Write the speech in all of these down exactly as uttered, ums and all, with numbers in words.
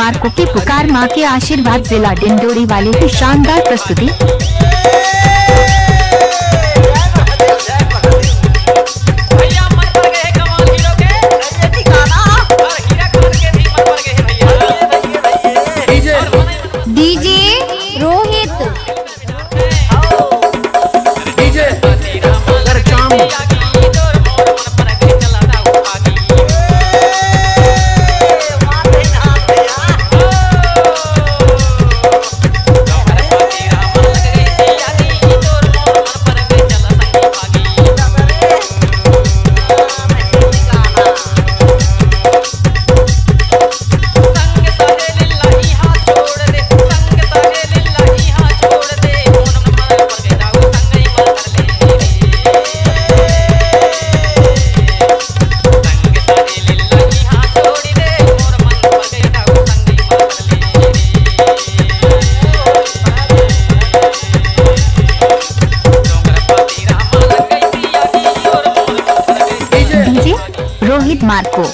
Marco की पुकार, माँ के आशीर्वाद, जिला डिंडोरी वाले की शानदार प्रस्तुति। भैया मन पर गए कमाल हीरो के, ये ठिकाना। और हीरा खान के भी मन पर गए भैया। DJ. DJ Rohit. DJ. DJ Rohit Marco.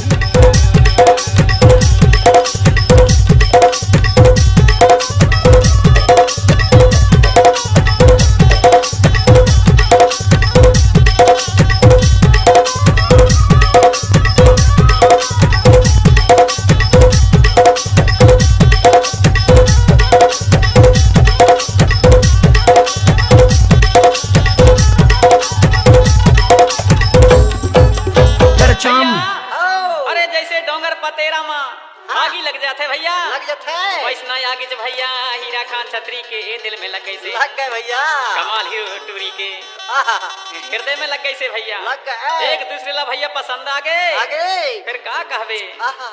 अरे जैसे डोंगर पतेरा मा आगी लग जाथे भैया, लग जाथे। वैसना आगी च भैया हीरा खान छतरी के ए दिल में लग गई से। लग गए भैया। कमाल हीरो टूरी के आहा। हृदय में लग गई से भैया। लग गए। एक दूसरे ला भैया पसंद आ गए। आ गए। फिर का कहबे? आहा।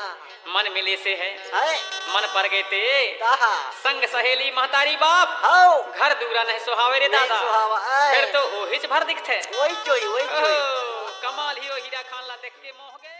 मन मिले से है, है। मन पर गए ते। आहा। संग सहेली महतारी बाप। हाओ। घर दूरा नहीं सुहावे रे नहीं दादा। सुहावा, आए। फिर तो ओहिच भर दिखथे। वही चोई, वही चोई। ओहो, कमाल हीरो हीरा खान ला देख के मोह गए।